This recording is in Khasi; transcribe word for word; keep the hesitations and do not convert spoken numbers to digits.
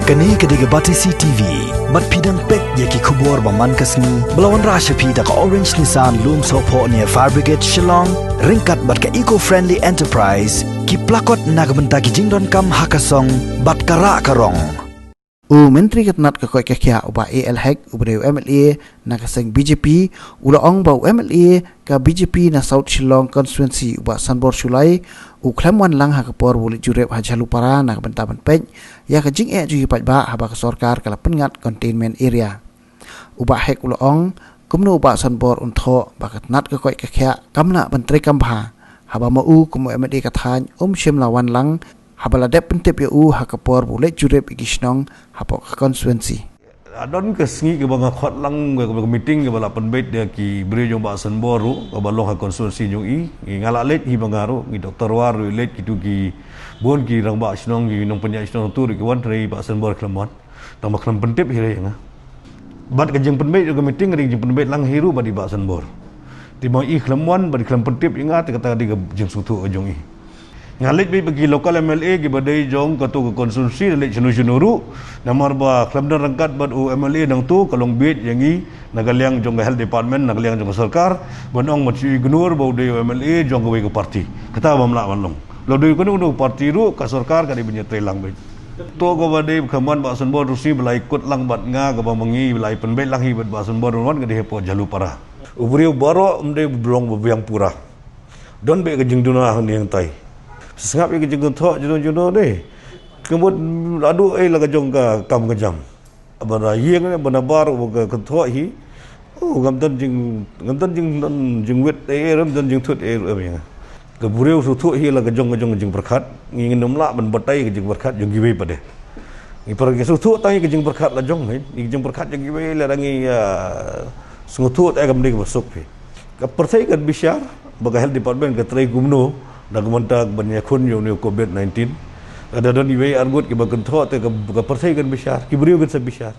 Kane ka dei ka Batesi T V. Bad phi dang peit ïa ki khubor ba man ka sngi ba la wanrah sha phi da ka Orange Nissan Lumsohphoh near Fire Brigade Shillong, ryngkat bad ka Eco Friendly Enterprise, ki plakot na ka bynta ki jingdonkam ha ka song bad ka rah ka rong. U Myntri ka tnat ka koit ka khiah u Bah A L Hek, u ba dei u M L A na ka seng B J P, u la ong ba u M L A ka B J P na South Shillong Constituency u Bah Sanbor Shullai u khlem wan lang ha ka por ba u leit jurip ha Jhalupara na ka bynta ban peit ïa ka jingeh jong ki paidbah haba ka sorkar ka la pynngat containment area. U Bah Hek u la ong, kumno u Bah Sanbor un thoh ba ka tnat ka koit ka khiah kam lah ban treikam bha, haba ma u kum u M L A ka thaiñ um shym la wan lang haba la dep pyntip ïa u ha ka por ba u leit jurip ïa ki shnong hapoh ka constituency. La don ka sngi kaba nga khot lang ka, ka meeting kaba la pynbeit da ki briew jong Bah Sanbor ruh kaba long ha constituency jong i. Ngi, nga la leit hi ba nga ruh, ngi Doctor War ruh i leit, kitu ki bun ki rangbah shnong, ki nongpynïaid shnong tu ruh ki wan, hynrei Bah Sanbor khlem wan. Tang ba khlem pyntip hi re ïa nga. Bad ka jingpynbeit ka meeting ka dei ka jingpynbeit lang hi ruh bad i Bah Sanbor. Te ma i khlem wan bad i khlem pyntip ïa nga, te kata ka dei ka jingsngewthuh ka jong i. Nga leit beit bad ki local M L A kiba dei jong kato ka constituency, da leit shano shano ruh. Namar ba khlem don ryngkat bad u M L A nangto ka long bieit ïa ngi na ka liang jong ka health department, na ka liang jong ka sorkar, ban ong ban shu ignore ba u dei u M L A jong kawei ka party. Kata bym lah ban long. La dei kano kano ka party ruh, ka sorkar ka dei ban ïatrei lang beit. To kaba dei khlem wan Bah Sanbor ruh shi ba la i kut lang bad nga, kaba ma ngi ba la i pynbeit lang hi bad Bah Sanbor ruh wan ka dei hapoh Jhalupara. U briew baroh um dei ba long ba biang pura. Don beit ka jingduna hangne hangtai. Sngap ïa ka jingkynthoh juno juno dei. Ka mut la duh ei la ka jong ka kam ka jam. Ba na ïeng ne ba na bar ba ka kynthoh hi. Oh, ngam don jing, ngam don jing, don jingwit ei ei, ngam don jingthut ei ei ruh em ïa nga. Ka briew sngewthuh hi la ka jong ka jong ka jingpyrkhat. Ngi ngin ym lah ban batai ka jingpyrkhat jong kiwei pat de. Ngi para ngi sngewthuh tang ïa ka jingpyrkhat la jong hi. Ngi ka jingpyrkhat jong kiwei lada ngi, ah, sngewthuh te kam dei kaba suk phi. Ka pyrthei kan bishar ba ka health department ka trei kumno na ka bynta ban ïakhun ïa une u covid nineteen. Lada don iwei arngut kiba kynthoh te ka, ka pyrthei kan bishar, ki briew kin sa bishar.